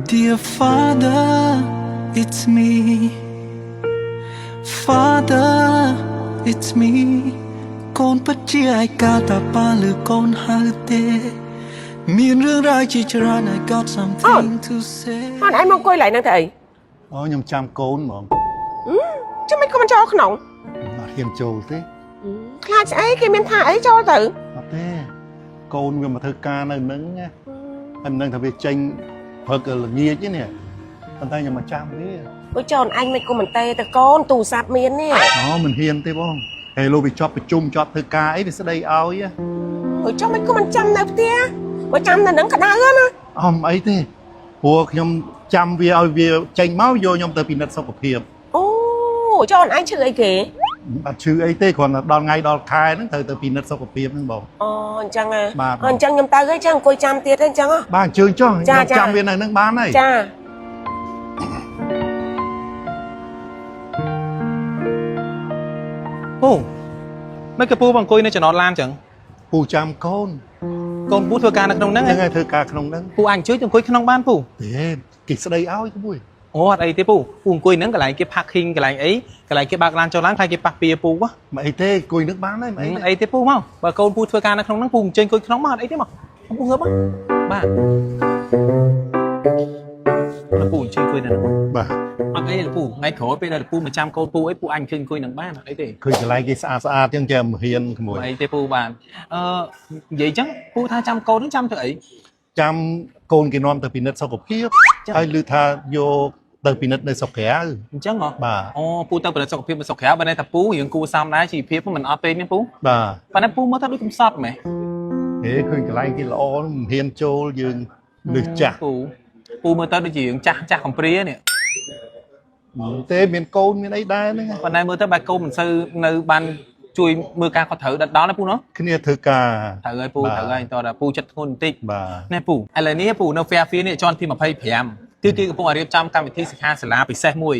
Dear Father, it's me. Father, it's me. កូនពិតជាឯកាតាប៉ាឬកូនហៅទេ មានរឿងរ៉ាវជាច្រើន I got something to say. ហត់ឯងមកអង្គុយឡើយហ្នឹងទៅអី? អូខ្ញុំចាំកូនហ្មង។ ចាំមិនក៏មិនចូលក្នុង? អត់ហ៊ានចូលទេ។ ខ្លាចស្អីគេមានថាអីចូលទៅ? អត់ទេកូនវាមកធ្វើការនៅនឹងណាហើយមិនដឹងថាវាចេញព្រឹកល្ងាចទេនេះប៉ុន្តែខ្ញុំមកចាំវា។ អូយចោលឯងមិនក៏មិនទេទៅកូនទូរស័ព្ទមាននេះ។ អូមិនហ៊ានទេបងហេលោកវាជាប់ប្រជុំជាប់ធ្វើការអីវាស្ដីឲ្យ អូយចុះមិនក៏មិនចាំនៅផ្ទះបើចាំនៅនឹងក្តៅណា។ អមអីទេព្រោះខ្ញុំចាំវាឲ្យវាចេញមកយកខ្ញុំទៅពិនិត្យសុខភាព។ អូចោលឯងឈឺអីគេ? អត់ឈឺអីទេគ្រាន់តែដល់ថ្ងៃដល់ខែហ្នឹងត្រូវទៅពិនិត្យសុខភាពហ្នឹងបង។ អូអញ្ចឹងហ៎? បាទ។ អញ្ចឹងខ្ញុំទៅហើយចឹងអង្គុយចាំទៀតទេអញ្ចឹងហ៎? បាទអញ្ជើញចុះ។ ចា ខ្ញុំ ចា ចាំវានៅហ្នឹងបានហើយ។ ចា។ ពូមិនក៏ពូមកអង្គុយនៅចំណតឡានចឹង? ពូចាំកូន។ កូនពូធ្វើការនៅក្នុងហ្នឹង ហ្នឹងហើយធ្វើការក្នុងហ្នឹង។ ពូអាចអញ្ជើញទៅអង្គុយក្នុងបានពូ? ទេគេស្ដីឲ្យក្មួយ។ អូអត់អីទេពូពូអង្គុយហ្នឹងកន្លែងគេ parking កន្លែងអីកន្លែងគេបើកឡានចូលឡានខ្លាចគេប៉ះពៀពូហ៎។ មិនអីទេអង្គុយនឹងបានហើយមិនអី មិន ទេ អីទេពូមកបើកូនពូធ្វើការនៅក្នុងហ្នឹងពូអញ្ជើញអង្គុយក្នុងមកអត់អីទេមកពូងើបមកបាទពូអញ្ជើញអង្គុយនៅហ្នឹងមក។ បាទ។ អត់អីទេពូថ្ងៃក្រោយពេលដែលពូមកចាំកូនពូអីពូអាចអញ្ជើញអង្គុយនឹងបានអត់អីទេ។ ឃើញកន្លែងគេស្អាតស្អាតចឹងចេះមិនហ៊ានក្មួយ។ មិនអីទេពូបានអឺនិយាយចឹងពូថាចាំកូនហ្នឹងចាំធ្វើអី? ចាំកូនគេនាំទៅពិនិត្យសុខភាពហើយឮថាយកទៅពិនិត្យនៅស្រុកក្រៅ។ អញ្ចឹងហ៎? បាទ។ អូពូទៅពិនិត្យសុខភាពនៅស្រុកក្រៅបើន័យថាពូរឿងគួរសមដែរជីវភាពមិនអត់ពេកនេះពូ។ បាទ។ ប៉ុន្តែពូមើលទៅដូចកំសត់ម៉េះ? ហេឃើញកន្លែងគេល្អមិនហ៊ានចូលយើងលឹះចាស់។ ពូពូមើលទៅដូចជារឿងចាស់ចាស់កំព្រានេះ។ ទេមានកូនមានអីដែរហ្នឹង។ ប៉ុន្តែមើលទៅបែបកូនមិនសូវនៅបានជួយមើលការគាត់ត្រូវដិតដល់ណាពូណោះ។ គ្នាធ្វើការ។ ត្រូវហើយពូ។ បាទ។ ត្រូវហើយតោះដល់ពូចិត្តធ្ងន់បន្តិច។ បាទ។ ណែពូឥឡូវនេះពូនៅ Fairfield នេះជាន់ទី25គឺគេកំពុងរៀបចំកម្មវិធីសិក្ខាសាលាពិសេសមួយ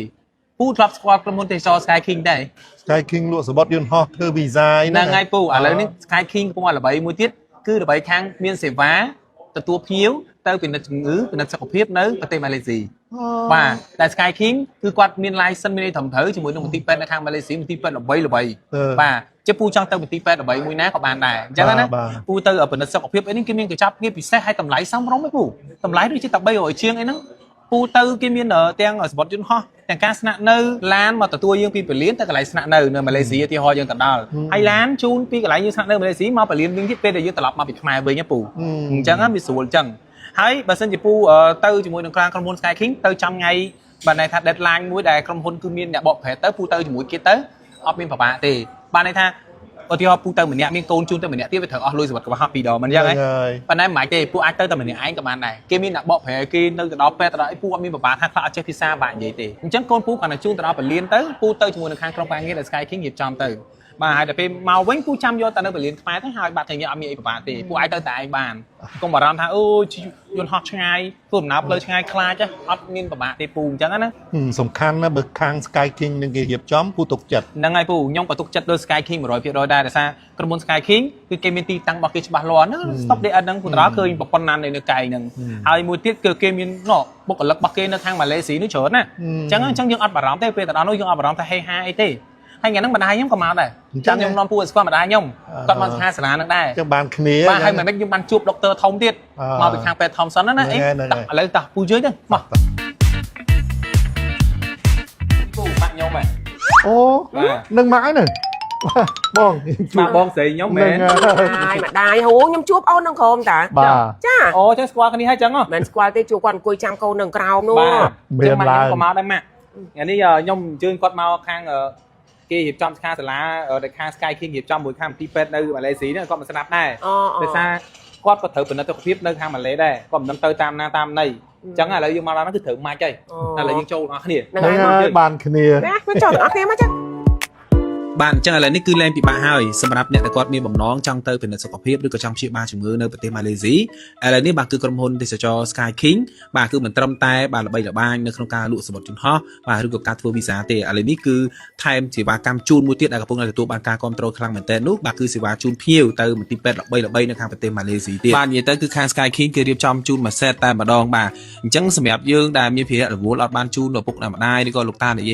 ពូធ្លាប់ស្គាល់ក្រុមហ៊ុនទេសចរ Sky King ដែរ? Sky King លក់សំបុត្រយន្តហោះធ្វើវីសាអី ហ្នឹងហើយពូឥឡូវនេះ Sky King កំពុងតែល្បីមួយទៀតគឺល្បីខាងមានសេវាទទួលភ្ញៀវទៅពិនិត្យជំងឺពិនិត្យសុខភាពនៅប្រទេសម៉ាឡេស៊ីបាទតែ Sky King គឺគាត់មាន license មានអីត្រឹមត្រូវជាមួយនឹងមន្ទីរពេទ្យនៅខាងម៉ាឡេស៊ីមន្ទីរពេទ្យល្បីល្បីបាទជាពូចង់ទៅមន្ទីរពេទ្យល្បីមួយណាក៏បានដែរអញ្ចឹងណា បាទ ពូទៅពិនិត្យសុខភាពអីនេះគេមានកញ្ចប់ងារពិសេសហើយតម្លៃសមរម្យឯងពូតម្លៃដូចជាតែ300ជាងអីហ្នឹងពូទៅគេមានទាំងសំបុត្រយន្តហោះទាំងការស្នាក់នៅឡានមកទទួលយើងពីពលានទៅកន្លែងស្នាក់នៅនៅម៉ាឡេស៊ីឧទាហរណ៍យើងទៅដល់ហើយឡានជូនពីកន្លែងយើងស្នាក់នៅម៉ាឡេស៊ីមកពលានវិញទៀតពេលដែលយើងត្រឡប់មកពីខ្មែរវិញណាពូអញ្ចឹងវាស្រួលអញ្ចឹងហើយបើសិនជាពូទៅជាមួយនឹងក្រុមហ៊ុន Sky King ទៅចំថ្ងៃបានន័យថា deadline មួយដែលក្រុមហ៊ុនគឺមានអ្នកបកប្រែទៅពូទៅជាមួយគេទៅអត់មានពិបាកទេបានន័យថាឧទាហរណ៍ពូទៅម្នាក់មានកូនជូនទៅម្នាក់ទៀតវាត្រូវអស់លុយសវត្ថកវ៉ាស់ពីរដងមិនអញ្ចឹងហ៎? ហើយ។ ប៉ុន្តែមិនបាច់ទេពូអាចទៅតែម្នាក់ឯងក៏បានដែរគេមានអ្នកបកប្រែគេនៅទៅដល់ពេទ្យទៅដល់អីពូអត់មានពិបាកថាខ្លះអត់ចេះភាសាបាក់និយាយទេអញ្ចឹងកូនពូគ្រាន់តែជូនទៅដល់ពលានទៅពូទៅជាមួយនឹងខាងក្រុមការងារដែល Sky King រៀបចំទៅបាទហើយដល់ពេលមកវិញពូចាំយកតែនៅពលានខ្មែរទៅហើយបាត់តែអត់មានអីពិបាកទេពូអាចទៅតែឯងបានកុំបារម្ភថាអូយន្តហោះឆ្ងាយធ្វើដំណើរផ្លូវឆ្ងាយខ្លាចអត់មានពិបាកទេពូអញ្ចឹងណា។ សំខាន់ណាស់បើខាង Sky King នឹងគេរៀបចំពូទុកចិត្ត។ ហ្នឹងហើយពូខ្ញុំក៏ទុកចិត្តលើ Sky King 100%ដែរដោយសារក្រុមហ៊ុន Sky King គឺគេមានទីតាំងរបស់គេច្បាស់លាស់ណា Stop DN ហ្នឹងពូទៅដល់ឃើញប្រព័ន្ធណាននៅកែងហ្នឹងហើយមួយទៀតគឺគេមានណបុគ្គលិករបស់គេនៅខាងម៉ាឡេស៊ីនោះច្រើនណាអញ្ចឹងយើងអត់បារម្ភទេពេលទៅដល់នោះយើងអត់បារម្ភថាហេហាអីទេហើយថ្ងៃហ្នឹងម្ដាយខ្ញុំក៏មកដែរចាំខ្ញុំនាំពូឲ្យស្គាល់ម្ដាយខ្ញុំគាត់មកសិក្ខាសាលាហ្នឹងដែរ ចឹងបានគ្នា។ បាទហើយមិនម៉េចខ្ញុំបានជួបដុកទ័រធំទៀតមកពីខាងពេទ្យ Thomson ណាអីតោះឥឡូវតោះពូជើញទៅមកពូម៉ាក់ខ្ញុំហ៎។ អូនឹងម៉ាក់ហ្នឹងបង ម៉ាក់បងស្រីខ្ញុំមែន? ហើយម្ដាយហូខ្ញុំជួបអូននឹងក្រុមតា បាទ។ ចា។ អូចឹងស្គាល់គ្នាហើយចឹងហ៎? មិនស្គាល់ទេជួបគាត់អង្គុយចាំកូននឹងក្រោមនោះ។ បាទចឹងម៉ាក់ខ្ញុំក៏មកដែរម៉ាក់ថ្ងៃនេះខ្ញុំអញ្ជើញគាត់មកខាងគេរៀបចំសិក្ខាសាលាដែលខាង Sky King រៀបចំមួយខាងមន្ទីរពេទ្យនៅម៉ាឡេស៊ីនេះគាត់មកស្ដាប់ដែរ អូ ដោយសារគាត់ក៏ត្រូវពិនិត្យសុខភាពនៅខាងម៉ាឡេដែរគាត់មិនដឹងទៅតាមណាតាមណីអញ្ចឹងឥឡូវយើងមកដល់ហ្នឹងគឺត្រូវម៉ាច់ហើយឥឡូវយើងចូលទាំងអស់គ្នា។ ហ្នឹង ហ្នឹង ហើយ ហើយបានគ្នា។ ណាមកចូលទាំងអស់គ្នាមកចឹង។ បាទអញ្ចឹងឥឡូវនេះគឺលែងពិបាកហើយសម្រាប់អ្នកដែលគាត់មានបំណងចង់ទៅពិនិត្យសុខភាពឬក៏ចង់ព្យាបាលជំងឺនៅប្រទេសម៉ាឡេស៊ីឥឡូវនេះបាទគឺក្រុមហ៊ុនទេសចរ Sky King បាទគឺមិនត្រឹមតែបាទល្បីល្បាញនៅក្នុងការលក់សំបុត្រយន្តហោះបាទឬក៏ការធ្វើវីសាទេឥឡូវនេះគឺថែមសេវាកម្មជូនមួយទៀតដែលកំពុងតែទទួលបានការគាំទ្រខ្លាំងមែនទែននោះបាទគឺសេវាជូនភ្ញៀវទៅមន្ទីរពេទ្យល្បីៗនៅខាងប្រទេសម៉ាឡេស៊ីទៀតបាទនិយាយទៅគឺខាង Sky King គេរៀបចំជូនមួយសេតតែម្ដងបាទអញ្ចឹងសម្រាប់យើងដែលមានភារៈរវល់អត់បានជូនឪពុកម្ដាយឬក៏លោកតាអ្នកយាយ។